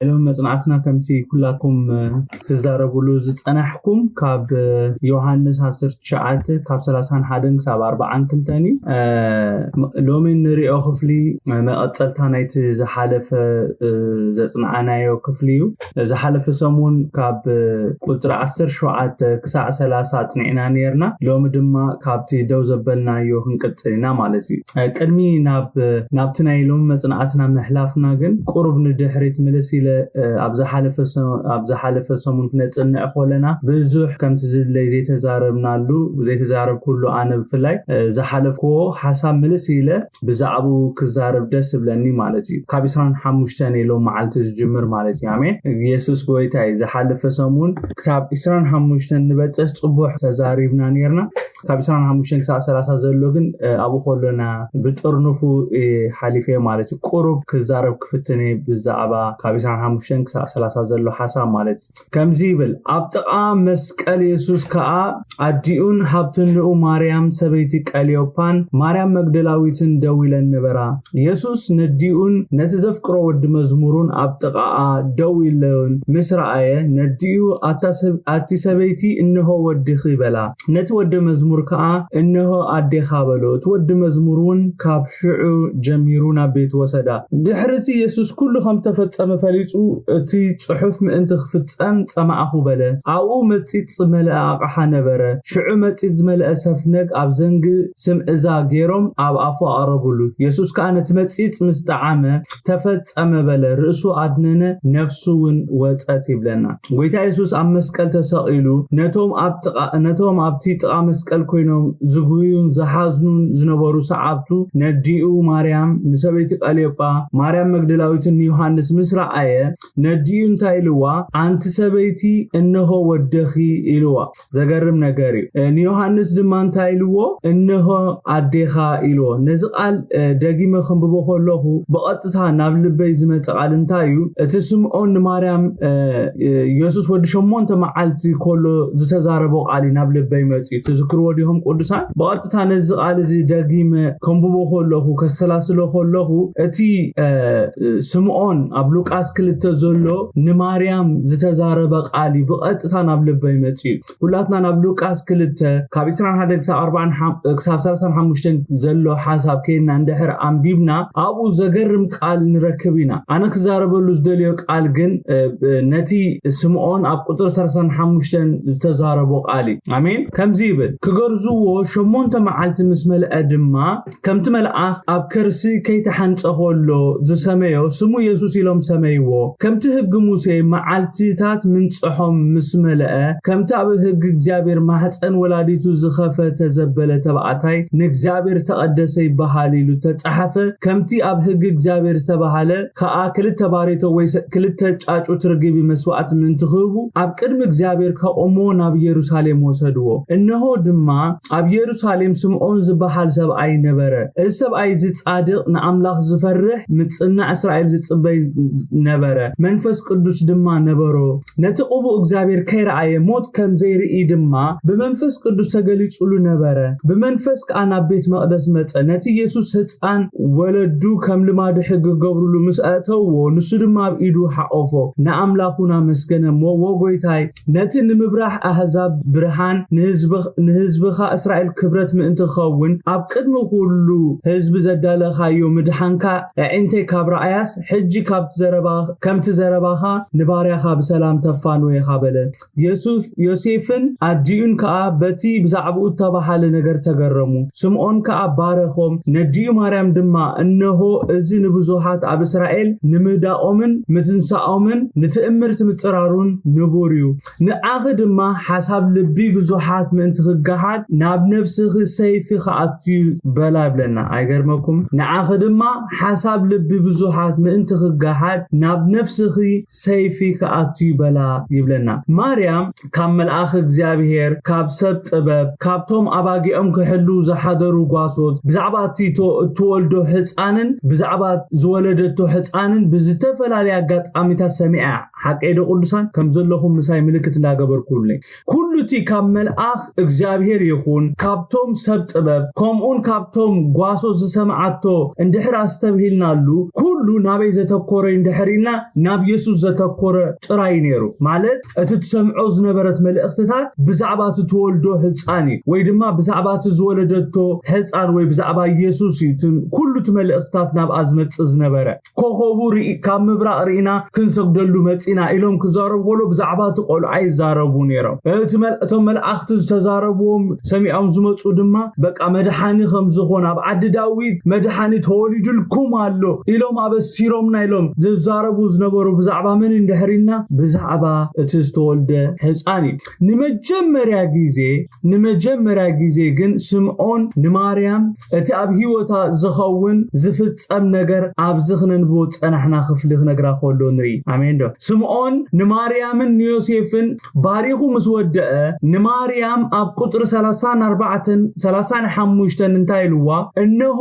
ሎም መጽናዕትና ከምቲ ኩላትኩም ትዛረብሉ ዝጸናሕኩም ካብ ዮሃንስ ዓሰርተ ትሽዓተ ካብ ሰላሳን ሓደን ክሳብ ኣርባዓን ክልተን እዩ። ሎሚ ንሪኦ ክፍሊ መቐጸልታ ናይቲ ዝሓለፈ ዘጽናዕናዮ ክፍሊ እዩ። ዝሓለፈ ሰሙን ካብ ቁጽሪ ዓሰርተ ሸውዓተ ክሳዕ ሰላሳ ኣጽኒዕና ነርና። ሎሚ ድማ ካብቲ ደው ዘበልናዮ ክንቅጽል ኢና ማለት እዩ። ቅድሚ ናብ ናብቲ ናይ ሎሚ መጽናዕትና ምሕላፍና ግን ቁሩብ ንድሕሪት ምልስ ኢለ ኣብ ዝሓለፈ ሰሙን ክነጽንዕ ኮለና ብዙሕ ከምቲ ዝድለይ ዘይተዛረብናሉ ዘይተዛረብኩሉ ኣነ ብፍላይ ዝሓለፍክዎ ሓሳብ ምልስ ኢለ ብዛዕባኡ ክዛረብ ደስ ይብለኒ ማለት እዩ። ካብ ዕስራን ሓሙሽተን ሎም መዓልቲ ዝጅምር ማለት እዩ። ኣሜን። ኢየሱስ ጎይታ እዩ። ዝሓለፈ ሰሙን ክሳብ ዕስራን ሓሙሽተን ንበጽሕ ጽቡሕ ተዛሪብና ነርና። ካብ ዕስራን ሓሙሽተን ክሳብ ሰላሳ ዘሎ ግን ኣብኡ ከሎና ብጥርንፉ ሓሊፈ ማለት እዩ። ቁሩብ ክዛረብ ክፍትን ብዛዕባ ካብ ዕስራን ሓሙሽተን ክሳብ ሰላሳ ዘሎ ሓሳብ ማለት እዩ። ከምዚ ይብል፣ ኣብ ጥቓ መስቀል የሱስ ከኣ ኣዲኡን ሃብትንኡ ማርያም ሰበይቲ ቀልዮፓን ማርያም መግደላዊትን ደው ኢለን ነበራ። የሱስ ነዲኡን ነቲ ዘፍቅሮ ወዲ መዝሙሩን ኣብ ጥቓኣ ደው ኢለን ምስ ረኣየ፣ ነዲኡ፣ ኣቲ ሰበይቲ፣ እንሆ ወድኺ፣ በላ። ነቲ ወዲ መዝሙር ከኣ፣ እንሆ ኣዴኻ፣ በሎ። እቲ ወዲ መዝሙር እውን ካብ ሽዑ ጀሚሩ ናብ ቤት ወሰዳ። ድሕሪ እቲ የሱስ ኩሉ ከም ተፈጸመ ፈሊጹ፣ እቲ ጽሑፍ ምእንቲ ክፍጸም ጸማእኹ በለ። ኣብኡ መጺጽ ዝመልአ ኣቕሓ ነበረ። ሽዑ መጺጽ ዝመልአ ሰፍነግ ኣብ ዘንጊ ስምእዛ ገይሮም ኣብ ኣፉ ኣቕረብሉ። የሱስ ከኣ ነቲ መጺጽ ምስ ጠዓመ፣ ተፈጸመ በለ። ርእሱ ኣድነነ፣ ነፍሱ እውን ወጸት ይብለና። ጎይታ የሱስ ኣብ መስቀል ተሰቒሉ ነቶም ኣብቲ ጥቓ መስቀል ኮይኖም ዝጉህዩን ዝሓዝኑን ዝነበሩ ሰዓብቱ ነዲኡ ማርያም፣ ንሰበይቲ ቀልዮጳ ማርያም መግደላዊትን ንዮሃንስ ምስ ረኣየ፣ ነዲኡ እንታይ ኢልዋ? ኣንቲ ሰበይቲ፣ እንሆ ወደኺ ኢልዋ። ዘገርም ነገር እዩ። ንዮሃንስ ድማ እንታይ ኢልዎ? እንሆ ኣዴኻ ኢልዎ። ነዚ ቃል ደጊመ ክንብቦ ከለኹ ብቐጥታ ናብ ልበይ ዝመጸ ቃል እንታይ እዩ? እቲ ስምዖን ንማርያም የሱስ ወዲ ሸሞንተ መዓልቲ ከሎ ዝተዛረቦ ቃል እዩ ናብ ልበይ መጽዩ። ትዝክርዎ ዲኹም ቅዱሳን? ብቐጥታ ነዚ ቃል እዚ ደጊመ ከንብቦ ከለኹ፣ ከሰላስሎ ከለኹ፣ እቲ ስምዖን ኣብ ሉቃስ ክልተ ዘሎ ንማርያም ዝተዛረበ ቃል እዩ ብቐጥታ ናብ ልበይ መጽዩ። ኩላትና ናብ ሉቃስ ክልተ ካብ ዕስራን ሓደን ክሳብ ኣርባዓን ሓም-፣ ክሳብ ሰላሳን ሓሙሽተን ዘሎ ሓሳብ ከይና እንድሕር ኣንቢብና ኣብኡ ዘገርም ቃል ንረክብ ኢና። ኣነ ክዛረበሉ ዝደልዮ ቃል ግን፣ እ፣ ነቲ ስምዖን ኣብ ቁጽሪ ሰላሳን ሓሙሽተን ዝተዛረቦ ቃል እዩ። ኣሜን። ከምዚ ይብል፣ ክገርዝዎ ሸሞንተ መዓልቲ ምስ መልአ ድማ ከምቲ መልኣኽ ኣብ ከርሲ ከይተሓንጸ ከሎ ዝሰመዮ ስሙ የሱስ ኢሎም ሰመይዎ። ከምቲ ህጊ ሙሴ መዓልትታት ምንጽሖም ምስ መልአ፣ ከምቲ ኣብ ህጊ እግዚኣብሔር ማህፀን ወላዲቱ ዝኸፈተ ዘበለ ተባዕታይ ንእግዚኣብሔር ተቐደሰ ይበሃል ኢሉ ተጻሓፈ። ከምቲ ኣብ ህጊ እግዚኣብሔር ዝተባሃለ ከኣ ክልተ ባሬቶ ወይ ሰ-፣ ክልተ ጫጩት ርግቢ መስዋዕቲ ምእንቲ ክህቡ ኣብ ቅድሚ እግዚኣብሔር ከቑሞ ናብ ኢየሩሳሌም ወሰድዎ። እነሆ ድማ ኣብ ኢየሩሳሌም ስምዖን ዝበሃል ሰብኣይ ነበረ። እዚ ሰብኣይ እዚ ጻድቕ፣ ንኣምላኽ ዝፈርሕ፣ ምጽናዕ እስራኤል ዝጽበይ ነበረ። መንፈስ ቅዱስ ድማ ነበሮ። ነቲ ቅቡእ እግዚኣብሔር ከይረኣየ ሞት ከም ዘይርኢ ድማ ብመንፈስ ቅዱስ ተገሊጹሉ ነበረ። ብመንፈስ ከኣ ናብ ቤት መቕደስ መጸ። ነቲ ኢየሱስ ህጻን ወለዱ ከም ልማዱ ሕጊ ክገብሩሉ ምስ ኣእተውዎ፣ ንሱ ድማ ኣብ ኢዱ ሓቖፎ፣ ንኣምላኽ እውን ኣመስገነ እሞ፣ "ወ-፣ ጎይታይ፣ ነቲ ንምብራህ ኣህዛብ ብርሃን፣ ንህዝብ-፣ ንህዝብኻ እስራኤል ክብረት ምእንቲ ክኸውን፣ ኣብ ቅድሚ ኩሉ ህዝቢ ዘዳለኻዮ ምድሓንካ ኣዒንተይ ካብ ረኣያስ፣ ሕጂ ካብቲ ዘረባ-፣ ከምቲ ዘረባኻ ንባርያኻ ብሰላም ተፋንወ ኢኻ" በለ። የሱስ፣ ዮሴፍን ኣዲኡን ከኣ በቲ ብዛዕባኡ እተባሃለ ነገር ተገረሙ። ስምዖን ከኣ ባረኾም፣ ነዲኡ ማርያም ድማ፣ "እንሆ፣ እዚ ንብዙሃት ኣብ እስራኤል ንምህዳኦምን ምትንሳኦምን ንትእምርቲ ምጽራሩን ንቡር እዩ። ንዓኺ ድማ ሓሳብ ልቢ ብዙሃት ምእንቲ ክገሃድ ናብ ነፍስኺ ሰይፊ ክኣቱ እዩ" በላ ይብለና። ኣይገርመኩም? "ንዓኺ ድማ ሓሳብ ልቢ ብዙሃት ምእንቲ ክገሃድ ናብ ነፍስኺ ሰይፊ ክኣቱ እዩ" በላ ይብለና። ማርያም ካብ መልኣኽ እግዚኣብሔር፣ ካብ ሰብ ጥበብ፣ ካብቶም ኣባጊዖም ክሕልዉ ዝሓደሩ ጓሶት፣ ብዛዕባ እቲ እቶ-፣ እትወልዶ ህፃንን ብዛዕባ ዝወለደቶ ህፃንን ብዝተፈላለየ ኣጋጣሚታት ሰሚዓ። ሓቀይ ዶ ቅዱሳን? ከም ዘለኹም ምሳይ ምልክት እንዳገበርኩልኒ። ኩሉ እቲ ካብ መልኣኽ እግዚኣብሔር ይኹን ካብቶም ሰብ ጥበብ ከምኡን ካብቶም ጓሶ ዝሰምዓቶ እንድሕር ኣስተብሂልናሉ፣ ኩሉ ናበይ ዘተኮረ እንድሕር ኢልና ናብ የሱስ ዘተኮረ ጥራይ ነይሩ። ማለት እቲ ትሰምዖ ዝነበረት መልእኽትታት ብዛዕባ እቲ ትወልዶ ህፃን እዩ፣ ወይ ድማ ብዛዕባ እቲ ዝወለደቶ ህፃን ወይ ብዛዕባ የሱስ እዩ። እቲ- ኩሉ እቲ መልእኽትታት ናብኣ ዝመፅእ ዝነበረ። ኮኸቡ ርኢ ካብ ምብራቕ ርኢና ክንሰግደሉ መጺና ኢሎም ክዛረቡ ከሎ ብዛዕባ እቲ ቆልዓ ይዛረቡ ነይሮም። እቲ መል- እቶም መላእኽቲ ዝተዛረብዎም ሰሚዖም ዝመጹ ድማ በቃ መድሓኒ ከም ዝኾነ ኣብ ዓዲ ዳዊት መድሓኒ ተወሊዱልኩም ኣሎ ኢሎም ኣበሲሮምና ኢሎም ዝዛረቡ ዝነበሩ ብዛዕባ መን እንድሕር ኢልና ብዛዕባ እቲ ዝተወልደ ህፃን እዩ። ንመጀመርያ ግዜ ንመጀመርያ ግዜ ግን ስምዖን ንማርያም እቲ ኣብ ህይወታ ዝኸውን ዝፍጸም ነገር ኣብዚ ክነንብቦ ዝጸናሕና ክፍሊ ክነግራ ከሎ ንርኢ። ኣሜን ዶ? ስምዖን ንማርያምን ንዮሴፍን ባሪኹ ምስ ወደአ ንማርያም ኣብ ቁጽሪ ሰላሳን ኣርባዕተን ሰላሳን ሓሙሽተን እንታይ ኢልዋ? እነሆ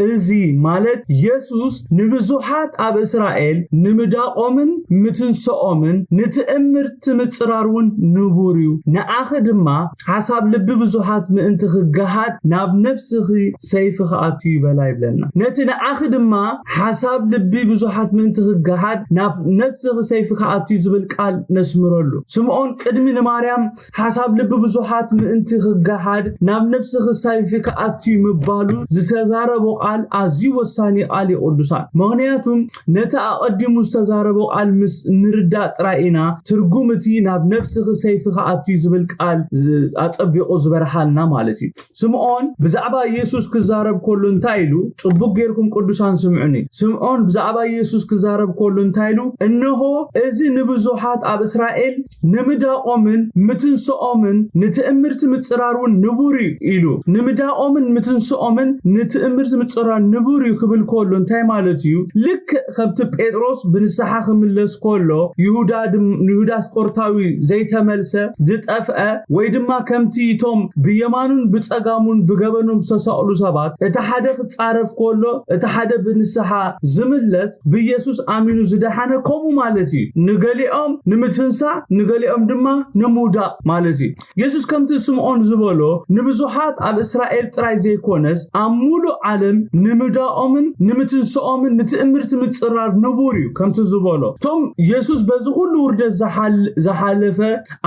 እዚ ማለት የሱስ ንብዙሓት ኣብ እስራኤል ንምዳቖምን ምትንስኦምን ንትእምርቲ ምጽራር እውን ንቡር እዩ። ንኣኺ ድማ ሓሳብ ልቢ ብዙሓት ምእንቲ ክገሃድ ናብ ነፍስኺ ሰይፊ ክኣቱ ይበላ ይብለና። ነቲ ንኣኺ ድማ ሓሳብ ልቢ ብዙሓት ምእንቲ ክገሃድ ናብ ነፍስኺ ሰይፊ ክኣቱ ዝብል ቃል ነስምረሉ። ስምዖን ቅድሚ ንማርያም ሓሳብ ልቢ ብዙሓት ምእንቲ ክገሃድ ናብ ነፍስኺ ሰይፊ ክኣቱ ምባሉ ዝተዛረቦ ቃል ኣዝዩ ወሳኒ ቃል እዩ ቅዱሳን። ምኽንያቱም ነቲ ኣቐዲሙ ዝተዛረቦ ቃል ምስ ንርዳእ ጥራይ ኢና ትርጉም እቲ ናብ ነፍስኺ ሰይፊ ክኣቱ ዝብል ቃል ዝ- ኣጸቢቑ ዝበርሃልና ማለት እዩ። ስምዖን ብዛዕባ የሱስ ክዛረብ ከሎ እንታይ ኢሉ? ጽቡቅ ጌርኩም ቅዱሳን ስምዑኒ። ስምዖን ብዛዕባ የሱስ ክዛረብ ከሎ እንታይ ኢሉ? እንሆ እዚ ንብዙሓት ኣብ እስራኤል ንምዳቖምን ምትንስኦምን ንትእምርቲ ምጽራር እውን ንቡር እዩ ኢሉ። ንምዳቖምን ምትንስኦምን ንትእምርቲ ምጽራር ንቡር እዩ ክብል ከሎ እንታይ ማለት እዩ? ልክእ ከምቲ ጴጥሮስ ብንስሓ ክምለስ ከሎ ይሁዳ ድም- ይሁዳ ኣስቆርታዊ ዘይተመልሰ ዝጠፍአ ወይ ድማ ከምቲ እቶም ብየማኑን ብጸጋሙን ብገበኖም ዝተሰቕሉ ሰባት እቲ ሓደ ክጻረፍ ከሎ እቲ ሓደ ብንስሓ ዝምለስ ብኢየሱስ ኣሚኑ ዝደሓነ ከምኡ ማለት እዩ። ንገሊኦም ንምትንሳ ንገሊኦም ድማ ንምውዳቕ ማለት እዩ። የሱስ ከምቲ ስምዖን ዝበሎ ንብዙሓት ኣብ እስራኤል ጥራይ ዘይኮነስ ኣብ ሙሉእ ዓለም ንምዳኦምን ንምትንስኦምን ንትእምርቲ ምጽራር ንቡር እዩ ከምቲ ዝበሎ። እቶም የሱስ በዚ ኩሉ ውርደት ዝሓል- ዝሓለፈ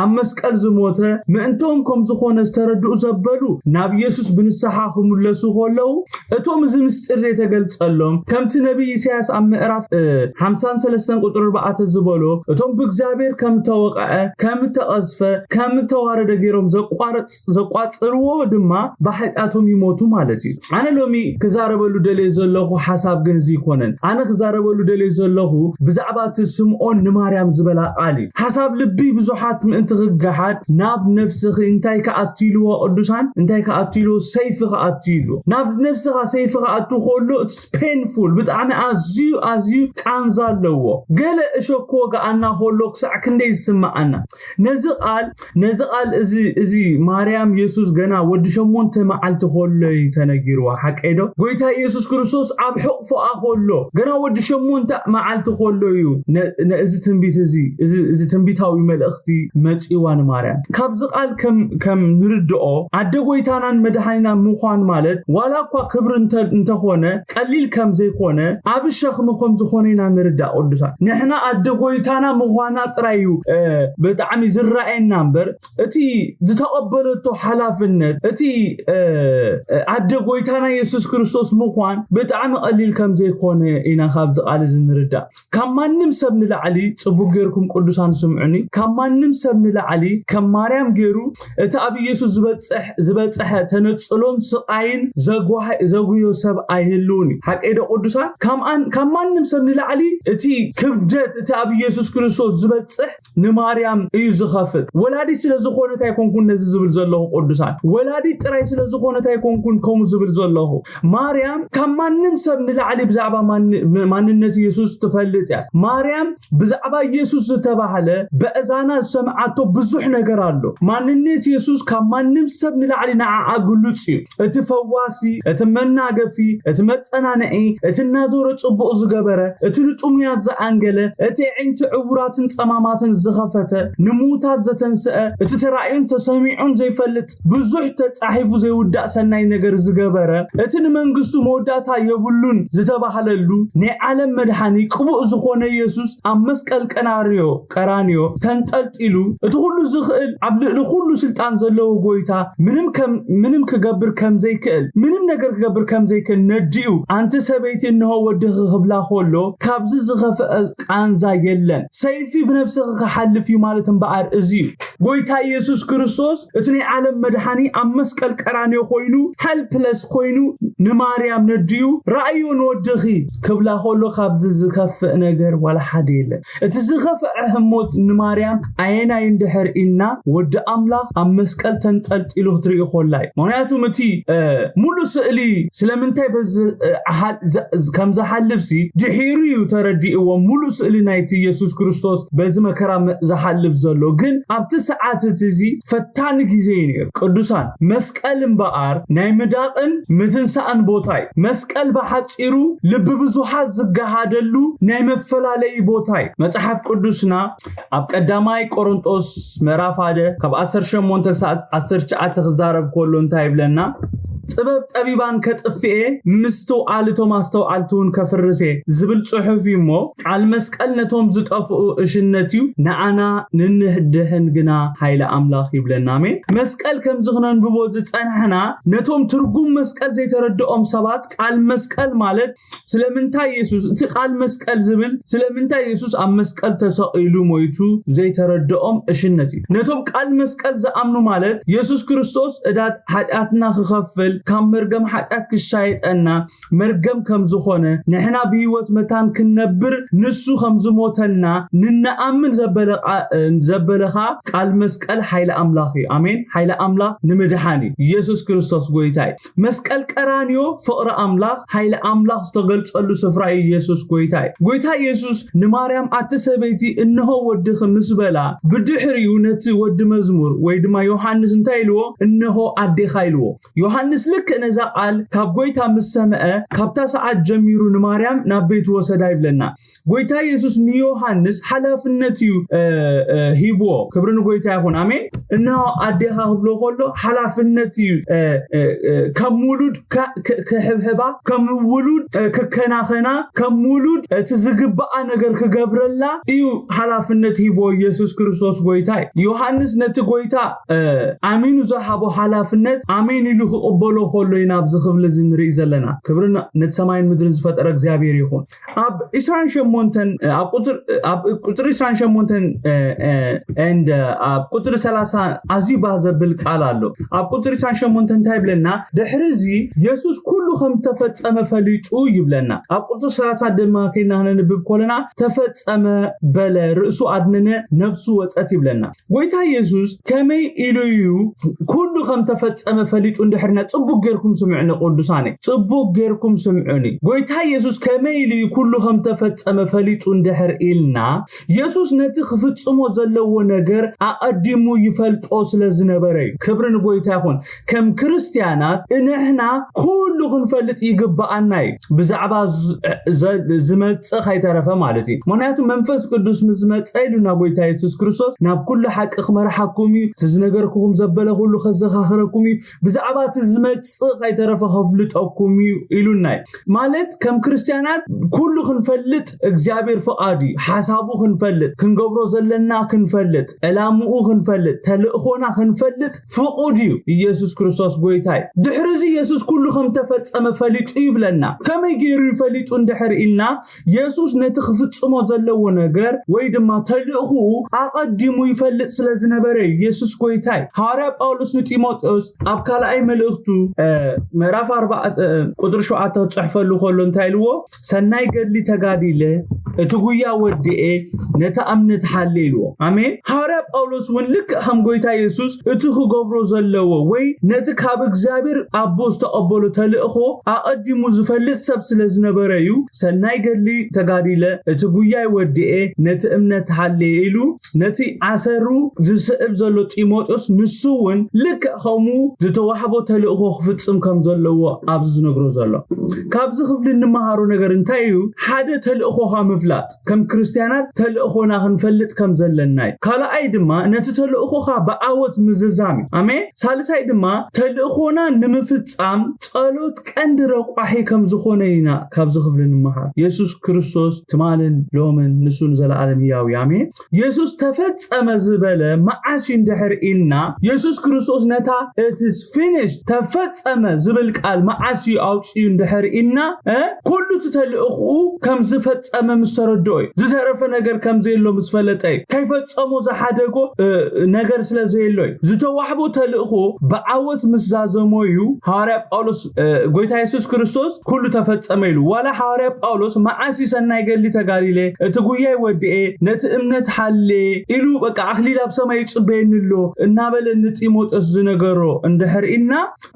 ኣብ መስቀል ዝሞተ ምእንቶም ከም ዝኾነ ዝተረድኡ ዘበሉ ናብ የሱስ ብንስሓ ክምለሱ ከለዉ እቶም እዚ ምስጢር ዘይተገልጸሎም ከምቲ ነቢይ ኢሳያስ ኣብ ምዕራፍ ሓምሳን ሰለስተን ቁጽሪ ኣርባዕተ ዝበሎ እቶም ብእግዚኣብሔር ከም ተወቕዐ ከም ተቐዝፈ ከም ተዋረደ ገይሮም ዘቋረጽ ዘቋጽርዎ ድማ ብሓጢኣቶም ይሞቱ ማለት እዩ። ኣነ ሎሚ ክዛረበሉ ደልየ ዘለኹ ሓሳብ ግን እዚ ይኮነን። ኣነ ክዛረበሉ ደልየ ዘለኹ ብዛዕባ እቲ ስምዖን ንማርያም ዝበላ ቃል እዩ። ሓሳብ ልቢ ብዙሓት ምእንቲ ክገሓድ ናብ ነፍስኺ እንታይ ክኣቱ ኢልዎ ቅዱሳን እንታይ ክኣቱ ኢልዎ ሰይፊ ክኣቱ ኢልዎ ናብ ነፍስኻ ሰይፊ ክኣቱ ከሎ it's painful ብጣዕሚ ኣዝዩ ኣዝዩ ቃንዛ ኣለዎ። ገለ እሾክ ክወግኣና ከሎ ክሳዕ ክንደይ ዝስምዓና ነዚ ቃል ነዚ ቃል እዚ እዚ ማርያም የሱስ ገና ወዲ ሸሞንተ መዓልቲ ከሎ እዩ ተነጊርዋ። ሓቀይ ዶ? ጎይታ የሱስ ክርስቶስ ኣብ ሕቕፎኣ ከሎ ገና ወዲ ሸሞንተ መዓልቲ ከሎ እዩ ነ- ነ- እዚ ትንቢት እዚ እዚ እዚ ትንቢታዊ መልእኽቲ መጺዋ ንማርያም። ካብዚ ቃል ከም ከም ንርድኦ ኣደ ጎይታናን መድሓኒና ምዃን ማለት ዋላ እኳ ክብሪ እንተ- እንተኾነ ቀሊል ከም ዘይኮነ ኣብ ሸኽሚ ከም ዝኾነ ኢና ንርዳእ። ቅዱሳን ንሕና ኣደ ጎይታና ምዃና ጥራይ እዩ እ፣ ብጣዕሚ ዝረኣየና እምበር እቲ ዝተቐበለቶ ሓላፍነት እቲ እ፣ ኣደ ጎይታና የሱስ ክርስቶስ ምዃን ብጣዕሚ ቀሊል ከም ዘይኮነ ኢና ካብዚ ቃል እዚ ንርዳእ። ካብ ማንም ሰብ ንላዕሊ ጽቡቅ ጌርኩም ቅዱሳን ስምዑኒ፣ ካብ ማንም ሰብ ንላዕሊ ከም ማርያም ጌሩ እቲ ኣብ ኢየሱስ ዝበጽሕ ዝበጽሐ ተነጽሎን ስቓይን ዘጓህ- ዘጉዮ ሰብ ኣይህልውን እዩ። ሓቀይ ዶ ቅዱሳን? ካብ ኣን- ካብ ማንም ሰብ ንላዕሊ እቲ ክብደት እቲ ኣብ ኢየሱስ ክርስቶስ ዝበጽሕ ንማርያም እዩ ዝኸፍት። ወላዲ ስለ ዝኾነት ኣይኮንኩን ነዚ ዝብል ዘለኹ ቅዱሳን፣ ወላዲ ጥራይ ስለ ዝኾነት ኣይኮንኩን ከምኡ ዝብል ዘለኹ። ማርያም ካብ ማንም ሰብ ንላዕሊ ብዛዕባ ማን- ማንነት ኢየሱስ ትፈልጥ እያ። ማርያም ብዛዕባ ኢየሱስ ዝተባህለ በእዛና ዝሰምዓቶ ብዙሕ ነገር ኣሎ። ማንነት ኢየሱስ ካብ ማንም ሰብ ንላዕሊ ንዓኣ ግሉጽ እዩ። እቲ ፈዋሲ፣ እቲ መናገፊ፣ እቲ መጸናንዒ፣ እቲ እናዞረ ጽቡቕ ዝገበረ፣ እቲ ንጥሙያት ዝኣንገለ፣ እቲ ኣዒንቲ ዕውራትን ጸማማትን ዝኸፈተ፣ ንምዉታት ዘተንስአ፣ እቲ ተራእዩን ተሰሚዑን ዘይፈ ዘይንፈልጥ ብዙሕ ተጻሒፉ ዘይውዳእ ሰናይ ነገር ዝገበረ፣ እቲ ንመንግስቱ መወዳእታ የብሉን ዝተባህለሉ ናይ ዓለም መድሓኒ ቅቡእ ዝኾነ ኢየሱስ ኣብ መስቀል ቀናርዮ ቀራንዮ ተንጠልጢሉ፣ እቲ ኩሉ ዝኽእል ኣብ ልዕሊ ኩሉ ስልጣን ዘለዎ ጎይታ ምንም ከም ምንም ክገብር ከም ዘይክእል ምንም ነገር ክገብር ከም ዘይክእል ነዲኡ፣ ኣንቲ ሰበይቲ እንሆ ወድኺ ክብላ ከሎ ካብዚ ዝኸፍአ ቃንዛ የለን። ሰይፊ ብነብስኺ ክሓልፍ እዩ ማለት እምበኣር እዚ እዩ። ጎይታ ኢየሱስ ክርስቶስ እቲ ናይ ዓለም መድሓኒ ኣብ መስቀል ቀራንዮ ኮይኑ፣ ሄልፕለስ ኮይኑ ንማርያም ነዲኡ፣ ረኣዮ ንወድኺ ክብላ ከሎ ካብዚ ዝኸፍእ ነገር ዋላ ሓደ የለን። እቲ ዝኸፍአ ህሞት ንማርያም ኣየናይ እንድሕር ኢልና፣ ወዲ ኣምላኽ ኣብ መስቀል ተንጠልጢሉ ክትርኢ ከላ እዩ። ምክንያቱም እቲ ሙሉእ ስእሊ ስለምንታይ በዚ ከም ዝሓልፍ ሲ ድሒሩ እዩ ተረዲእዎ። ሙሉእ ስእሊ ናይቲ ኢየሱስ ክርስቶስ በዚ መከራ ዝሓልፍ ዘሎ ግን ኣብቲ ሰዓት እቲ እዚ ፈታኒ ግዜ እዩ ነይሩ። ቅዱሳን፣ መስቀል እምበኣር ናይ ምዳቕን ምትንሳእን ቦታ እዩ። መስቀል ብሓፂሩ ልቢ ብዙሓት ዝገሃደሉ ናይ መፈላለዪ ቦታ እዩ። መፅሓፍ ቅዱስና ኣብ ቀዳማይ ቆሮንጦስ ምዕራፍ ሓደ ካብ ዓሰርተ ሸሞንተ ክሳብ ዓሰርተ ትሽዓተ ክዛረብ ከሎ እንታይ ይብለና? ጥበብ ጠቢባን ከጥፍኤ፣ ምስትውዓል እቶም ኣስተውዓልቲ እውን ከፍርስ እየ ዝብል ጽሑፍ እዩ እሞ፣ ቃል መስቀል ነቶም ዝጠፍኡ እሽነት እዩ፣ ንዓና ንንድሕን ግና ሓይሊ ኣምላኽ ይብለና። ኣሜን። መስቀል ከምዚ ክነንብቦ ዝጸናሕና፣ ነቶም ትርጉም መስቀል ዘይተረድኦም ሰባት ቃል መስቀል ማለት ስለምንታይ የሱስ፣ እቲ ቃል መስቀል ዝብል ስለምንታይ የሱስ ኣብ መስቀል ተሰቒሉ ሞይቱ ዘይተረድኦም እሽነት እዩ። ነቶም ቃል መስቀል ዝኣምኑ ማለት የሱስ ክርስቶስ ዕዳ ሓጢኣትና ክኸፍል፣ ካብ መርገም ሓጢኣት ክሻየጠና፣ መርገም ከም ዝኾነ፣ ንሕና ብህይወት መታን ክንነብር ንሱ ከም ዝሞተልና ንነኣምን ዘበለ ቃ-፣ ዘበለኻ ቃል መስቀል ሓይሊ ኣምላኽ እዩ። ኣሜን። ሓይሊ ኣምላኽ ንምድሓን እዩ። ኢየሱስ ክርስቶስ ጎይታ እዩ። መስቀል ቀራንዮ ፍቕሪ ኣምላኽ፣ ሓይሊ ኣምላኽ ዝተገልጸሉ ስፍራ እዩ። ኢየሱስ ጎይታ እዩ። ጎይታ ኢየሱስ ንማርያም፣ "ኣቲ ሰበይቲ፣ እንሆ ወድኺ" ምስ በላ፣ ብድሕሪኡ ነቲ ወዲ መዝሙር ወይ ድማ ዮሃንስ እንታይ ኢልዎ? "እንሆ ኣዴኻ" ኢልዎ። ዮሃንስ ልክዕ ነዛ ቃል ካብ ጎይታ ምስ ሰምዐ፣ ካብታ ሰዓት ጀሚሩ ንማርያም ናብ ቤት ወሰዳ ይብለና። ጎይታ ኢየሱስ ንዮሃንስ ሓላፍነት እዩ፣ እ፣ እ፣ ሂብዎ። ክብሪ ንጎይታ ይኹን። ኣሜን። "እንሆ ኣዴኻ" ክብሎ ከሎ ሓላፍነት እዩ፣ እ፣ እ፣ እ፣ ከም ውሉድ ከ-፣ ከ-፣ ክሕብሕባ፣ ከም ውሉድ፣ እ፣ ክከናኸና፣ ከም ውሉድ እቲ ዝግብኣ ነገር ክገብረላ እዩ ሓላፍነት ሂብዎ ኢየሱስ ክርስቶስ ጎይታ እዩ። ዮሃንስ ነቲ ጎይታ፣ እ፣ ኣሚኑ ዝሃቦ ሓላፍነት ኣሜን ኢሉ ክቕበሎ ከሎ ኢና ኣብዚ ክፍሊ እዚ ንርኢ ዘለና። ክብሪ ን-፣ ነቲ ሰማይን ምድርን ዝፈጠረ እግዚኣብሔር ይኹን። ኣብ ዕስራን ሸሞንተን፣ ኣብ ቁጽሪ፣ ኣብ ቁጽሪ ዕስራን ሸሞንተን፣ እ፣ እ፣ and፣ እ፣ ኣብ ቁጽሪ ሰላሳ ኣዝዩ ባህ ዘብል ቃል ኣሎ። ኣብ ቁጽሪ ዕስራን ሸሞንተን እንታይ ይብለና? ድሕሪ እዚ የሱስ ኩሉ ከም ዝተፈጸመ ፈሊጡ ይብለና። ኣብ ቁጽሪ ሰላሳ ድማ ከይና ክነንብብ ከለና፣ "ተፈጸመ" በለ፣ ርእሱ ኣድነነ፣ ነፍሱ ወጸት ይብለና። ጎይታ የሱስ ከመይ ኢሉ እዩ ኩሉ ከም ተፈጸመ ፈሊጡ እንድሕርና፣ ጽቡቅ ጌርኩም ስምዑኒ ቅዱሳነይ፣ ጽቡቅ ጌርኩም ስምዑኒ። ጎይታ የሱስ ከመይ ኢሉ እዩ ኩሉ ከም ተፈጸመ ፈሊጡ እንድሕር ኢልና፣ የሱስ ነቲ ክፍጽሞ ዘለዎ ነገር ኣቐዲሙ ይፈልጦ ስለ ዝነበረ እዩ። ክብሪ ንጎይታ ይኹን። ከም ክርስትያናት ንሕና ኩሉ ክንፈልጥ ይግብኣና እዩ። ብዛዕባ ዝ-፣ ዘ-፣ ዝመጽእ ከይተረፈ ማለት እዩ። ምክንያቱ መንፈስ ቅዱስ ምስ መጸ ኢሉና ጎይታ የሱስ ክርስቶስ፣ "ናብ ኩሉ ሓቂ ክመርሓኩም እዩ፣ እቲ ዝነገርኩኹም ዘበለ ኩሉ ከዘኻኽረኩም እዩ፣ ብዛዕባ እቲ ዝመጽእ ከይተረፈ ከፍልጠኩም እዩ" ኢሉና እዩ። ማለት ከም ክርስትያናት ኩሉ ክንፈልጥ እግዚኣብሔር ፍቓድ እዩ። ሓሳቡ ክንፈልጥ፣ ክንገብሮ ዘለና ክንፈልጥ፣ ዕላምኡ ክንፈልጥ፣ ተልእኾና ክንፈልጥ ፍቑድ እዩ። ኢየሱስ ክርስቶስ ጎይታ እዩ። ድሕሪ እዚ የሱስ ኩሉ ከም ተፈጸመ ፈሊጡ ይብለና። ከመይ ገይሩ እዩ ፈሊጡ እንድሕር ኢልና፣ የሱስ ነቲ ክፍጽሞ ዘለዎ ነገር ወይ ድማ ተልእኽኡ ኣቐዲሙ ይፈልጥ ስለ ዝነበረ እዩ። የሱስ ጎይታ እዩ። ሃዋርያ ጳውሎስ ንጢሞቴዎስ ኣብ ካልኣይ መልእኽቱ፣ እ፣ ምዕራፍ ኣርባዕተ፣ እ፣ ቁጽሪ ሸውዓተ ክጽሕፈሉ ከሎ እንታይ ኢልዎ? "ሰናይ ገድሊ ተጋዲለ፣ እቲ ጉያ ወዲኤ፣ ነታ እምነት ሓልየ" ኢልዎ። ኣሜን። ሃዋርያ ጳውሎስ እውን ልክዕ ከም ጎይታ የሱስ እቲ ክገብሮ ዘለዎ ወይ ነቲ ካብ እግዚኣብሔር ኣቦ ዝተቐበሎ ተልእኾ ኣቐዲሙ ዝፈልጥ ሰብ ስለ ዝነበረ እዩ፣ "ሰናይ ገድሊ ተጋዲለ፣ እቲ ጉያይ ወዲኤ፣ ነቲ እምነት ሓልየ" ኢሉ ነቲ ኣሰሩ ዝስዕብ ዘሎ ጢሞቴዎስ፣ ንሱ እውን ልክዕ ከምኡ ዝተዋህቦ ተልእኾ ክፍጽም ከም ዘለዎ ኣብዚ ዝነግሮ ዘሎ። ካብዚ ክፍሊ እንመሃሮ ነገር እንታይ እዩ? ሓደ፣ ተልእኾኻ ምፍላጥ። ከም ክርስትያናት ተልእኾና ክንፈልጥ ከም ዘለና እዩ። ካልኣይ ድማ ነቲ ተልእኾኻ ብዓወት ምዝዛም እዩ። ኣሜን። ሳልሳይ ድማ ተልእኾና ንምፍጻም ጸሎት ቀንዲ ረቋሒ ከም ዝኾነ ኢና ካብዚ ክፍሊ ንምሃር። የሱስ ክርስቶስ ትማልን ሎምን ንሱ ንዘለኣለም ህያው እዩ። ኣሜን። የሱስ ተፈጸመ ዝበለ መዓስ እዩ እንድሕር ኢልና፣ የሱስ ክርስቶስ ነታ it is finished፣ ተፈጸመ ዝብል ቃል መዓስ እዩ ኣውጽኡ እንድሕር ኢልና፣ እ፣ ኩሉ እቲ ተልእኽኡ ከም ዝፈጸመ ምስ ተረድኦ እዩ። ዝተረፈ ነገር ከም ዘየሎ ምስ ፈለጠ እዩ። ከይፈጸሞ ዝሓደጎ፣ እ፣ ነገር ስለ ዘየሎ እዩ። ዝተዋህቦ ተልእኾ ብዓወት ምስ ዛዘሞ እዩ ሃዋርያ ጳውሎስ፣ እ፣ ጎይታ የሱስ ክርስቶስ ኩሉ ተፈጸመ ኢሉ። ዋላ ሃዋርያ ጳውሎስ መዓስ እዩ ሰናይ ገድሊ ተጋዲለ፣ እቲ ጉያይ ወድኤ፣ ነቲ እምነት ሓልየ ኢሉ፣ በቃ ኣኽሊል ኣብ ሰማይ ይጽበየኒ ኣሎ እናበለ ንጢሞቴዎስ ዝነገሮ እንድሕር ኢልና፣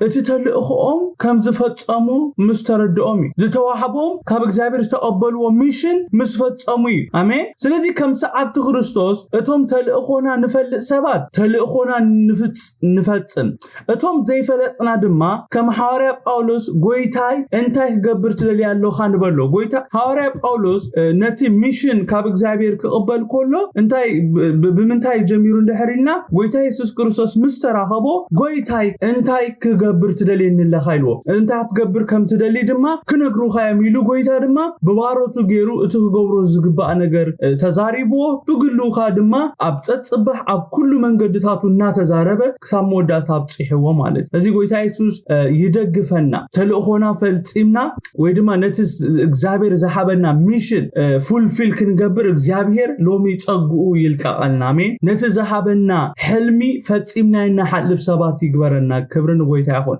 እቲ ተልእኾኦም ከም ዝፈጸሙ ምስ ተረድኦም እዩ። ዝተዋህቦም ካብ እግዚኣብሔር ዝተቐበልዎ ሚሽን ምስ ፈጸሙ እዩ። ኣሜን። ስለዚ ከም ሰዓብቲ ክርስቶስ እቶም ተልእኾና ንፈልጥ ሰባት ተልእኾና ንፍጽ-፣ ንፈጽም። እቶም ዘይፈለጥና ድማ ከም ሃዋርያ ጳውሎስ ጎይታይ እንታይ ክገብር ትደሊ ኣለኻ ንበሎ። ጎይታ ሃዋርያ ጳውሎስ፣ እ፣ ነቲ ሚሽን ካብ እግዚኣብሔር ክቕበል ከሎ እንታይ ብ-፣ ብ-፣ ብምንታይ ጀሚሩ እንድሕር ኢልና ጎይታ የሱስ ክርስቶስ ምስ ተራኸቦ ጎይታይ እንታይ ክገብር ትደልየኒ ኣለኻ ኢልዎ። እንታይ ክትገብር ከም ትደሊ ድማ ክነግሩኻ እዮም ኢሉ ጎይታ ድማ ብባሮቱ ገይሩ እቲ ክገብሮ ዝግባእ ነገር፣ እ፣ ተዛሪብዎ። ብግልኻ ድማ ኣብ ጸጽባሕ ኣብ ኩሉ መንገድታቱ እናተዛረበ ክሳብ መወዳእታ ኣብጽሕዎ ማለት እዩ። እዚ ጎይታ የሱስ፣ እ፣ ይደግፈና። ተልእኾና ፈጺምና ወይ ድማ ነቲ ስ-፣ እግዚኣብሔር ዝሃበና ሚሽን፣ እ፣ ፉልፊል ክንገብር እግዚኣብሔር ሎሚ ጸግኡ ይልቀቐልና። ኣሜን። ነቲ ዝሃበና ሕልሚ ፈጺምና እንሓልፍ ሰባት ይግበረና። ክብሪ ንጎይታ ይኹን።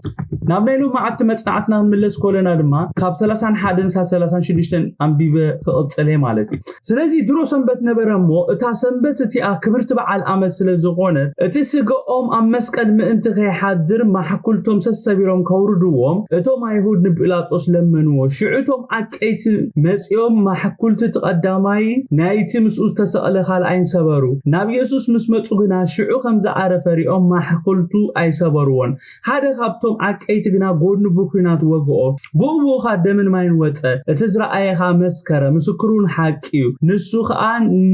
ናብ ናይ ሎሚ መዓልቲ መጽናዕትና ክንምለስ ከለና ድማ ካብ ሰላሳን ሓደን ሳብ ሰላሳን ሽዱሽተን ኣንቢበ ክቕጽል እየ ማለት እዩ። ስለዚ ድሮ ሰንበት ነበረ እሞ እታ ሰንበት እቲኣ ክብርቲ በዓል ዓመት ስለ ዝኾነት እቲ ስጋኦም ኣብ መስቀል ምእንቲ ከይሓድር ማሕኩልቶም ሰሰቢሮም ከውርድዎም እቶም ኣይሁድ ንጲላጦስ ለመንዎ። ሽዑ እቶም ዓቀይቲ መጺኦም ማሕኩልቲ እቲ ቀዳማይ ናይቲ ምስኡ ዝተሰቕለ ካልኣይን ሰበሩ። ናብ የሱስ ምስ መጹ ግና ሽዑ ከም ዝዓረፈ ሪኦም ማሕኩልቱ ኣይሰበርዎን። ሓደ ካብቶም ዓቀይቲ ግና ጎድኑ ብኲናት ወግኦ። ብኡ ብኡ ኸኣ ደምን ማይን ወጸ። እቲ ዝረኣየ ኸኣ መስከረ፣ ምስክር እውን ሓቂ እዩ። ንሱ ኸኣ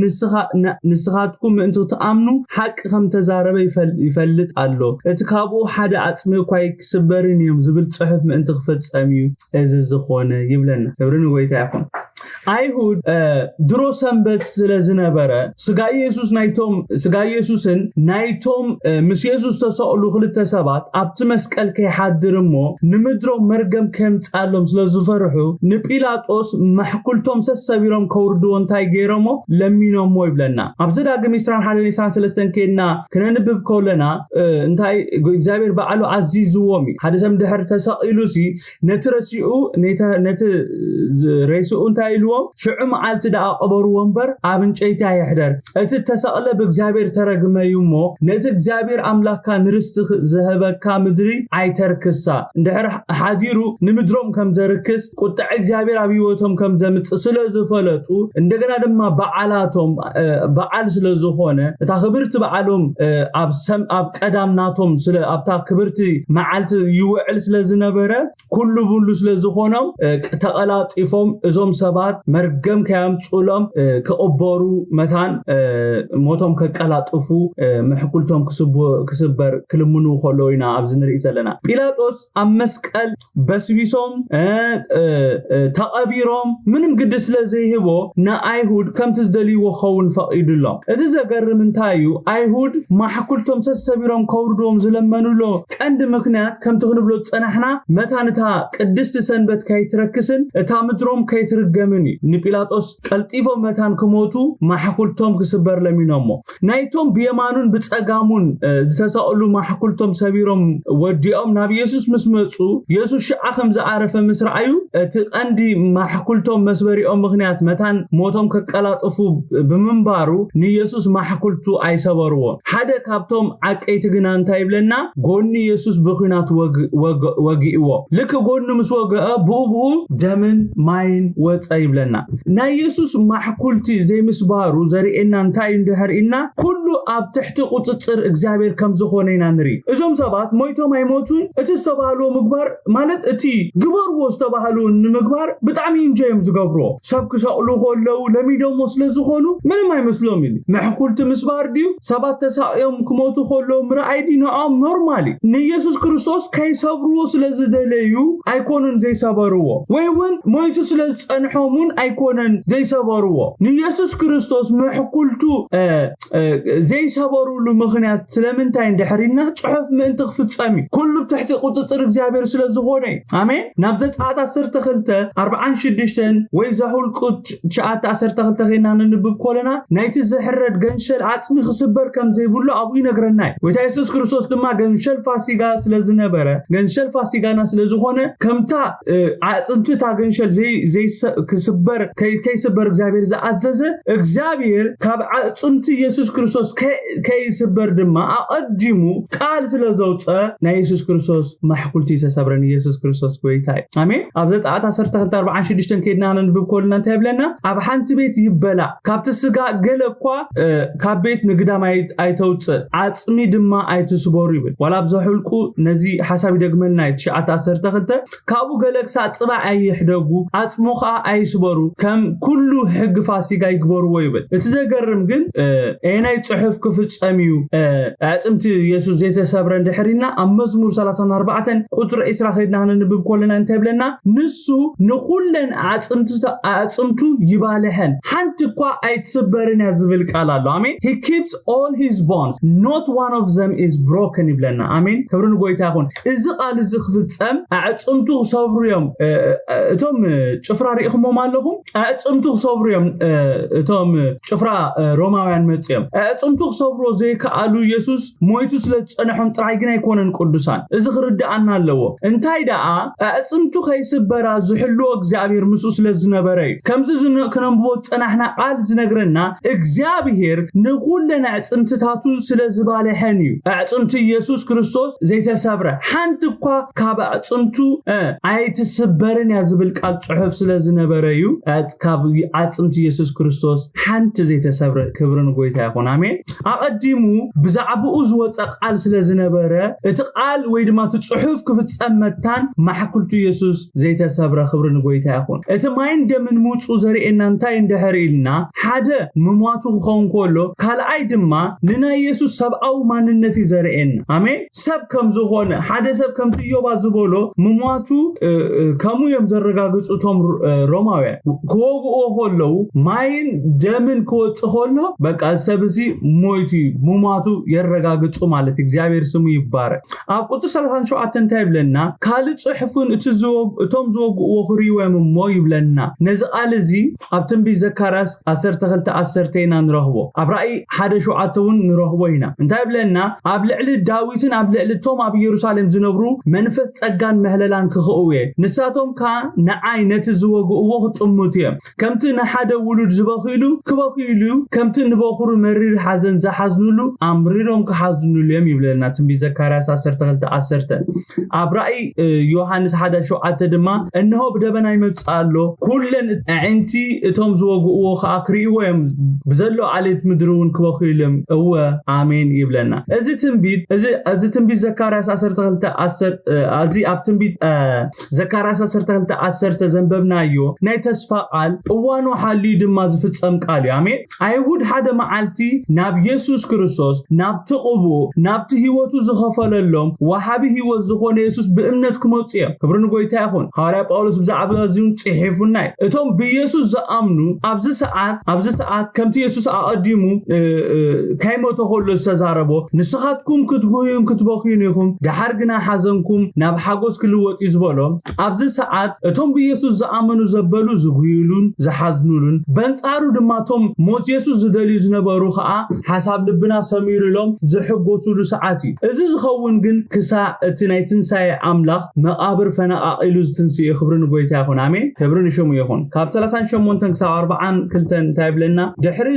ንስኻ-፣ ን-፣ ንስኻትኩም ምእንቲ ክትኣምኑ ሓቂ ከም ተዛረበ ይፈል-፣ ይፈልጥ ኣሎ። እቲ ካብኡ ሓደ ኣጽሚ እኳ ኣይክስበርን እዮም ዝብል ጽሑፍ ምእንቲ ክፍጸም እዩ እዚ ዝኾነ ይብለና። ክብሪ ንጎይታ ይኹን። ኣይሁድ፣ እ፣ ድሮ ሰንበት ስለ ዝነበረ ስጋ ኢየሱስ ናይቶም፣ ስጋ ኢየሱስን ናይቶም፣ እ፣ ምስ የሱስ ዝተሰቕሉ ክልተ ሰባት ኣብቲ መስቀል ከይሓድር እሞ ንምድሮም መርገም ከምጻሎም ስለ ዝፈርሑ ንጲላጦስ ማሕኩልቶም ሰሰቢሮም ከውርድዎ እንታይ ገይሮሞ? ለሚኖሞ ይብለና። ኣብዚ ዳግም ዕስራን ሓደን ዕስራን ሰለስተን ከይድና ክነንብብ ከለና፣ እ፣ እንታይ እግዚኣብሔር ባዕሉ ኣዚዝዎም እዩ። ሓደ ሰብ ድሕር ተሰቒሉ ሲ ነቲ ረሲኡ፣ ነተ-፣ ነቲ ዝ-፣ ሬስኡ እንታይ ኢልዎም? ሽዑ መዓልቲ ደኣ ቅበርዎ እምበር ኣብ እንጨይቲ ኣይሕደር። እቲ እተሰቕለ ብእግዚኣብሔር ተረግመ እዩ እሞ፣ ነቲ እግዚኣብሔር ኣምላኽካ ንርስቲ ኽ-፣ ዝህበካ ምድሪ ኣይተርክሳ። እንድሕር ሓ-፣ ሓዲሩ ንምድሮም ከም ዘርክስ፣ ቁጥዐ እግዚኣብሔር ኣብ ህይወቶም ከም ዘምጽእ ስለ ዝፈለጡ፣ እንደገና ድማ በዓላቶም፣ እ፣ በዓል ስለ ዝኾነ፣ እታ ክብርቲ በዓሎም፣ እ፣ ኣብ ሰም-፣ ኣብ ቀዳም ናቶም ስለ፣ ኣብታ ክብርቲ መዓልቲ ይውዕል ስለ ዝነበረ፣ ኩሉ ብሉ ስለ ዝኾኖም፣ እ፣ ተቐላጢፎም እዞም ሰባት መርገም ከየምጹሎም፣ እ፣ ክቕበሩ መታን፣ እ፣ ሞቶም ከቀላጥፉ፣ እ፣ ምሕኩልቶም ክስቡ-፣ ክስበር ክልምኑ ከለዉ ኢና ኣብዚ ንርኢ ዘለና። ጲላጦስ ኣብ መስቀል በስቢሶም፣ እ፣ እ፣ እ፣ ተቐቢሮም ምንም ግዲ ስለ ዘይህቦ ንኣይሁድ ከምቲ ዝደልይዎ ክኸውን ፈቒዱሎም። እቲ ዘገርም እንታይ እዩ? ኣይሁድ ማሕኩልቶም ሰሰቢሮም ከውርድዎም ዝለመኑሎ ቀንዲ ምኽንያት ከምቲ ክንብሎ ዝጸናሕና መታን እታ ቅድስቲ ሰንበት ከይትረክስን እታ ምድሮም ከይትርገምን እዩ። ንጲላጦስ ቀልጢፎም መታን ክሞቱ ማሕኩልቶም ክስበር ለሚኖሞ። ናይቶም ብየማኑን ብጸጋሙን፣ እ፣ ዝተሰቕሉ ማሕኩልቶም ሰቢሮም ወዲኦም ናብ የሱስ ምስ መጹ፣ የሱስ ሽዓ ከም ዝዓረፈ ምስ ረኣዩ፣ እቲ ቀንዲ ማሕኩልቶም መስበሪኦም ምኽንያት መታን ሞቶም ከቀላጥፉ ብምንባሩ ንየሱስ ማሕኩልቱ ኣይሰበርዎ። ሓደ ካብቶም ዓቀይቲ ግና እንታይ ይብለና? ጎኒ የሱስ ብኲናት ወግ-፣ ወግ-፣ ወጊእዎ። ልክ ጎኑ ምስ ወግአ ብኡ ብኡ ደምን ማይን ወጸ ይብለና። ናይ የሱስ ማሕኩልቲ ዘይምስባሩ ዘርእየና እንታይ እዩ እንድሕር ኢልና፣ ኩሉ ኣብ ትሕቲ ቁፅፅር እግዚኣብሔር ከም ዝኾነ ኢና ንርኢ። እዞም ሰባት ሞይቶም ኣይሞቱን፣ እቲ ዝተባህልዎ ምግባር ማለት እቲ ግበርዎ ዝተባህሉ ንምግባር ብጣዕሚ ኢንጆይ እዮም ዝገብርዎ። ሰብ ክሰቕሉ ከለዉ ለሚዶሞ ስለ ዝኾኑ ምንም ኣይመስሎም ኢሉ። መሕኩልቲ ምስባር ድዩ? ሰባት ተሳቕዮም ክሞቱ ከለዉ ምርኣይ ድዩ ንዕኦም ኖርማል እዩ? ንየሱስ ክርስቶስ ከይሰብርዎ ስለ ዝደለዩ ኣይኮኑን ዘይሰበርዎ፣ ወይ እውን ሞይቱ ስለ ዝጸንሖም እውን ኣይኮነን ዘይሰበርዎ። ንየሱስ ክርስቶስ መሕኩልቱ ዘይሰበሩሉ ምኽንያት ስለምንታይ እንድሕር ኢልና፣ ጽሑፍ ምእንቲ ክፍጸም እዩ። ኩሉ ብትሕቲ ቁጽጽር እግዚኣብሔር ስለ ዝኾነ እዩ። ኣሜን። ናብ ዘጸኣት ዓሰርተ ክልተ ኣርብዓን ሽዱሽተን ወይ ዘሁልቁ ትሽዓተ ዓሰርተ ክልተ ኸይና ነንብብ ኮለና፣ ናይቲ ዝሕረድ ገንሸል ዓጽሚ ክስበር ከም ዘይብሉ ኣብኡ ይነግረና እዩ። ጎይታ የሱስ ክርስቶስ ድማ ገንሸል ፋሲጋ ስለ ዝነበረ፣ ገንሸል ፋሲጋና ስለ ዝኾነ፣ ከምታ ኣጽምቲ እታ ገንሸል ክስበር ከይስበር እግዚኣብሔር ዝኣዘዘ፣ እግዚኣብሔር ካብ ኣጽምቲ የሱስ ክርስቶስ ከይስበር ድማ ኣቐዲሙ ቃል ስለ ዘውፀ ናይ የሱስ ክርስቶስ ማሕኩልቲ ዝተሰብረ ንየሱስ ክርስቶስ ጎይታ እዩ። ኣሜን። ኣብ ዘጸኣት ዓሰርተ ክልተ ኣርብዓን ሽዱሽተን ከይድና ነንብብ ከልና እንታይ ይብለና? ኣብ ሓንቲ ቤት ይበላ ካብቲ ስጋ ገለ እኳ ካብ ቤት ንግዳም ኣይተውፅእ፣ ዓፅሚ ድማ ኣይትስበሩ ይብል። ዋላ ኣብ ዘሁልቁ ነዚ ሓሳብ ይደግመልና እዩ። ትሽዓተ ዓሰርተ ክልተ ካብኡ ገለ ክሳዕ ጽባሕ ኣይሕደጉ፣ ዓጽሙ ኸዓ ኣይስበሩ፣ ከም ኩሉ ሕጊ ፋሲጋ ይግበርዎ ይብል። እቲ ዘገርም ግን ኣየናይ ጽሑፍ ክፍጸም እዩ ኣዕጽምቲ የሱስ ዘይተሰብረ እንድሕር ኢልና፣ ኣብ መዝሙር ሰላሳን ኣርባዕተን ቁጽሪ ዕስራ ከይድና ክነንብብ ከለና እንታይ ይብለና? ንሱ ንኹለን ኣዕጽምቱ ይባልሐን ሓንቲ እኳ ኣይትስበርን እያ ዝብል ቃል ኣሎ። ኣሜን። He keeps all his bones, not one of them is broken ይብለና። ኣሜን። ክብሪ ንጎይታ ይኹን። እዚ ቃል እዚ ክፍጸም ኣዕጽምቱ ክሰብሩ እዮም። እቶም ጭፍራ ርኢኹሞም ኣለኹም? ኣዕጽምቱ ክሰብሩ እዮም። እቶም ጭፍራ ሮማውያን መጽዮም ኣዕጽምቱ ክሰብሩ ዘይከኣሉ፣ ኢየሱስ ሞይቱ ስለ ዝጸንሖም ጥራይ ግን ኣይኮነን ቅዱሳን። እዚ ክርድኣና ኣለዎ። እንታይ ደኣ ኣዕጽምቱ ከይስበራ ዝሕልዎ እግዚኣብሔር ምስኡ ስለ ዝነበረ እዩ። ከምዚ ክነንብቦ ዝጸናሕና ቃል ዝነግረና እግዚኣብሔር ንኹለን ኣዕጽምትታቱ ስለ ዝባልሐን እዩ። ኣዕጽምቲ ኢየሱስ ክርስቶስ ዘይተሰብረ ሓንቲ እኳ ካብ ኣዕጽምቱ ኣይትስበርን እያ ዝብል ቃል ጽሑፍ ስለ ዝነበረ እዩ። ካብ ኣዕጽምቲ ኢየሱስ ክርስቶስ ሓንቲ ዘይተሰብረ። ክብሪ ንጎይታ ይኹን። ኣሜን። ኣቐዲሙ ብዛዕባኡ ዝወጸ ቃል ስለ ዝነበረ እቲ ቃል ወይ ድማ እቲ ጽሑፍ ክፍጸም መታን ማሕኩልቱ ኢየሱስ ዘይተሰብረ። ክብሪ ንጎይታ ይኹን። እቲ ማይን ደምን ምውጽኡ ዘርእየና እንታይ እንድሕር ኢልና፣ ሓደ ምሟቱ ክኸውን ከሎ፣ ካልኣይ ድማ ንናይ የሱስ ሰብኣዊ ማንነት እዩ ዘርእየና። ኣሜን። ሰብ ከም ዝኾነ፣ ሓደ ሰብ ከምቲ ኢዮባ ዝበሎ ምሟቱ ከምኡ እዮም ዘረጋግጹ እቶም ሮማውያን። ክወግእዎ ከለዉ ማይን ደምን ክወጽእ ከሎ በቃ ሰብ እዚ ሞይቱ እዩ፣ ምሟቱ የረጋግጹ ማለት እዩ። እግዚኣብሔር ስሙ ይባረክ። ኣብ ቁጽሪ ሰላሳን ሸውዓተን እንታይ ይብለና? ካልእ ጽሑፍን እቲ እቶም ዝወግእዎ ክርእይዎ እዮም እሞ ይብለና። ነዚ ቃል እዚ ኣብ ትንቢት ዘካርያስ ዓሰርተ ክልተ ዓሰርተ ኢና ንረኽቦ። ኣብ ራእይ ሓደ ሸውዓተ እውን ንረኽቦ ኢና። እንታይ ይብለና? ኣብ ልዕሊ ዳዊትን ኣብ ልዕሊ እቶም ኣብ ኢየሩሳሌም ዝነብሩ መንፈስ ጸጋን ምህለላን ክኽእው እየ። ንሳቶም ከኣ ንዓይ ነቲ ዝወግእዎ ክጥምቱ እዮም። ከምቲ ንሓደ ውሉድ ዝበኽይሉ ክበኽይሉ እዩ፣ ከምቲ ንበኹሩ መሪር ሓዘን ዝሓዝኑሉ ኣምሪሮም ክሓዝኑሉ እዮም ይብለና ትንቢት ዘካርያስ ዓሰርተ ክልተ ዓሰርተ። ኣብ ራእይ ዮሃንስ ሓደ ሸውዓተ ድማ እንሆ ብደበና ይመጽእ ኣሎ፣ ኩለን ኣዒንቲ እቶም ዝወግእዎ ከኣ ክርእይዎ እዮም፣ ብዘሎ ዓሌት ምድሪ እውን ክበኽዩሉ እዮም። እወ ኣሜን ይብለና። እዚ ትንቢት እዚ ትንቢት ዘካርያስ ዓሰርተ ክልተ ዓሰርተ እዚ ኣብ ትንቢት ዘካርያስ ዓሰርተ ክልተ ዓሰርተ ዘንበብናዮ ናይ ተስፋ ቃል እዋኑ ሓልዩ ድማ ዝፍጸም ቃል እዩ። ኣሜን። ኣይሁድ ሓደ መዓልቲ ናብ የሱስ ክርስቶስ፣ ናብቲ ቅቡእ፣ ናብቲ ህይወቱ ዝኸፈለሎም ወሃቢ ህይወት ዝኾነ የሱስ ብእምነት ክመጹ እዮም። ክብሪ ንጎይታ ይኹን። ሃዋርያ ጳውሎስ ብዛዕባ እዚ እውን ጽሒፉና እዩ። እቶም ብየሱስ ዝኣምኑ ኣብዚ ሰዓት ኣብዚ ሰዓት ከምቲ የሱስ ኣቐዲሙ ከይሞተ ከሎ ዝተዛረቦ፣ ንስኻትኩም ክትጉህዩን ክትበኽዩን ኢኹም፣ ደሓር ግና ሓዘንኩም ናብ ሓጎስ ክልወጥ እዩ ዝበሎ። ኣብዚ ሰዓት እቶም ብየሱስ ዝኣመኑ ዘበሉ ዝጉህዩሉን ዝሓዝኑሉን፣ በንጻሩ ድማ እቶም ሞት የሱስ ዝደልዩ ዝነበሩ ኸኣ ሓሳብ ልብና ሰሚሩሎም ዝሕጎሱሉ ሰዓት እዩ። እዚ ዝኸውን ግን ክሳዕ እቲ ናይ ትንሳኤ ኣምላኽ መቓብር ፈነቓቒሉ ዝትንስእ እዩ። ክብሪ ንጎይታ ይኹን። ኣሜን። ክብሪ ንሽሙ ይኹን። ካብ ሰላሳን ሸሞንተን ክሳብ ኣርብዓን ክልተን እንታይ ይብለና? ድሕሪ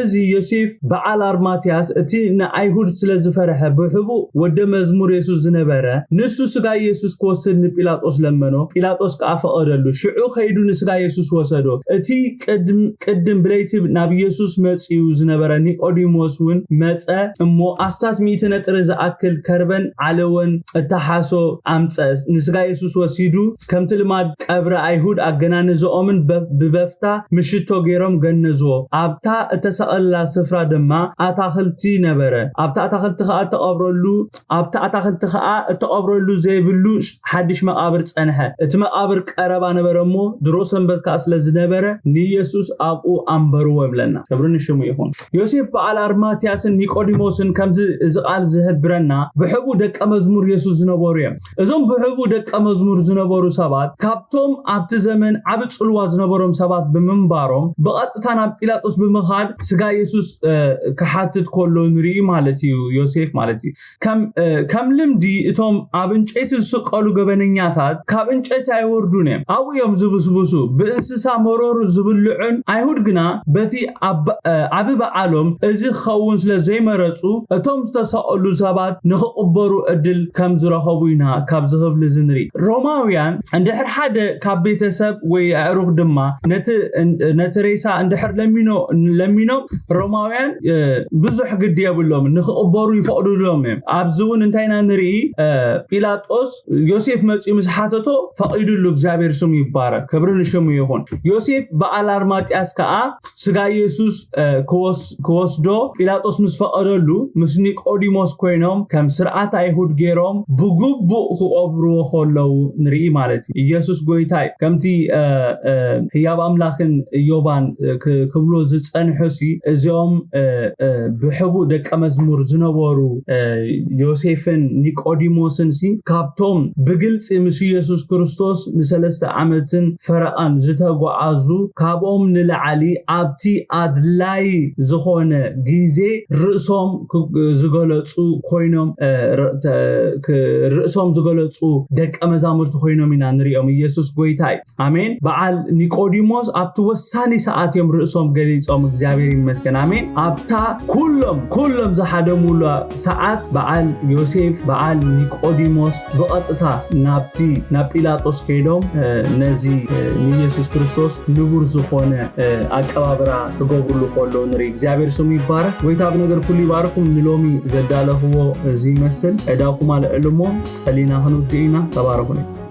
እዚ ዮሴፍ በዓል ኣርማትያስ እቲ ንኣይሁድ ስለ ዝፈርሐ ብሕቡእ ወደ መዝሙር የሱስ ዝነበረ ንሱ ስጋ ኢየሱስ ክወስድ ንጲላጦስ ለመኖ። ጲላጦስ ከኣ ፈቐደሉ። ሽዑ ከይዱ ንስጋ የሱስ ወሰዶ። እቲ ቅድም ቅድም ብለይቲ ናብ የሱስ መጺኡ ዝነበረ ኒቆዲሞስ እውን መጸ እሞ ኣስታት ሚእቲ ነጥሪ ዝኣክል ከርበን ዓለወን እተሓሶ ኣምጸ። ንስጋ የሱስ ወሲዱ ከምቲ ልማድ ቀብሪ ኣይሁድ ኣገናንዘኦምን ብበፍታ ምሽቶ ገይሮም ገነዝዎ። ኣብታ እተሰቐላ ስፍራ ድማ ኣታኽልቲ ነበረ። ኣብታ ኣታኽልቲ ከኣ እተቐብረሉ ኣብቲ ኣታኽልቲ ከኣ እተቐብረሉ ዘይብሉ ሓድሽ መቓብር ጸንሐ። እቲ መቓብር ቀረባ ነበረ እሞ ድሮ ሰንበት ከኣ ስለ ዝነበረ ንየሱስ ኣብኡ ኣንበርዎ ይብለና። ክብሪ ንሽሙ ይኹን። ዮሴፍ በዓል ኣርማትያስን ኒቆዲሞስን ከምዚ እዚ ቃል ዝህብረና ብሕቡ ደቀ መዝሙር የሱስ ዝነበሩ እዮም። እዞም ብሕቡ ደቀ መዝሙር ዝነበሩ ሰባት ካብቶም ኣብቲ ዘመን ዓቢ ጽልዋ ዝነበሮም ሰባት ብምንባሮም ብቐጥታ ናብ ጲላጦስ ብምኻድ ስጋ የሱስ ክሓትት ከሎ ንርኢ ማለት እዩ። ዮሴፍ ማለት እዩ። ከም ልምዲ እቶም ኣብ እንጨይቲ ዝስቀሉ ገበነኛታት ካብ እንጨይቲ ኣይወርዱን እዮም። ኣብኡ እዮም ዝብስብሱ። ብእንስሳ መረሩ ዝብልዑን ኣይሁድ ግና በቲ ዓቢ በዓሎም እዚ ክኸውን ስለ ዘይመረጹ እቶም ዝተሰቐሉ ሰባት ንኽቕበሩ ዕድል ከም ዝረኸቡ ኢና ካብዚ ክፍሊ እዚ ንርኢ። ሮማውያን እንድሕር ሓደ ካብ ቤተሰብ ወይ ኣዕሩኽ ድማ ነቲ ሬሳ እንድሕር ለሚኖም ሮማውያን ብዙሕ ግዲ የብሎም ንክቕበሩ ይፈቕዱሎም እዮም። ኣብዚ እውን እንታይ ኢና ንርኢ? ጲላጦስ ዮሴፍ መፂኡ ምስ ሓተቶ ፈቒዱሉ፣ እግዚኣብሔር ስሙ ይባረክ፣ ክብሪ ንሽሙ ይኹን። ዮሴፍ በዓል ኣርማጥያስ ከዓ ስጋ ኢየሱስ ክወስዶ ጲላጦስ ምስ ፈቐደሉ ምስ ኒቆዲሞስ ኮይኖም ከም ስርዓት ኣይሁድ ገይሮም ብግቡእ ክቐብርዎ ከለዉ ንርኢ ማለት እዩ። ኢየሱስ ጎይታ እዩ። ከምቲ ህያብ ኣምላኽን እዮባን ክብሎ ዝጸንሑ ሲ እዚኦም ብሕቡእ ደቀ መዝሙር ዝነበሩ ዮሴፍን ኒቆዲሞስን ሲ ካብቶም ብግልጺ ምስ ኢየሱስ ክርስቶስ ንሰለስተ ዓመትን ፈረቓን ዝተጓዓዙ ካብኦም ንላዕሊ ኣብቲ ኣድላይ ዝኾነ ግዜ ርእሶም ዝገለጹ ኮይኖም ርእሶም ዝገለጹ ደቀ መዛሙርቲ ኮይኖም ኢና ንሪኦም። ኢየሱስ ጎይታ እዩ። ኣሜን። በዓል ኒቆዲሞስ ኣብቲ ወሳኒ ሰዓት እዮም ርእሶም ገሊጾም። እግዚኣብሔር ይመስገን። ኣሜን። ኣብታ ኩሎም ኩሎም ዝሓደሙላ ሰዓት በዓል ዮሴፍ በዓል ኒቆዲሞስ ብቐጥታ ናብቲ ናብ ጲላጦስ ከይዶም ነዚ ንኢየሱስ ክርስቶስ ንቡር ዝኾነ ኣቀባብራ ክገብሩሉ ከለዉ ንርኢ። እግዚኣብሔር ስሙ ይባረክ። ጎይታ ብነገር ኩሉ ይባርኩም። ንሎሚ ዘዳለኽዎ እዚ ይመስል። ዕዳውኩም ኣልዕሉ እሞ ጸሊና ክንውድእ ኢና። ተባረኹኒ።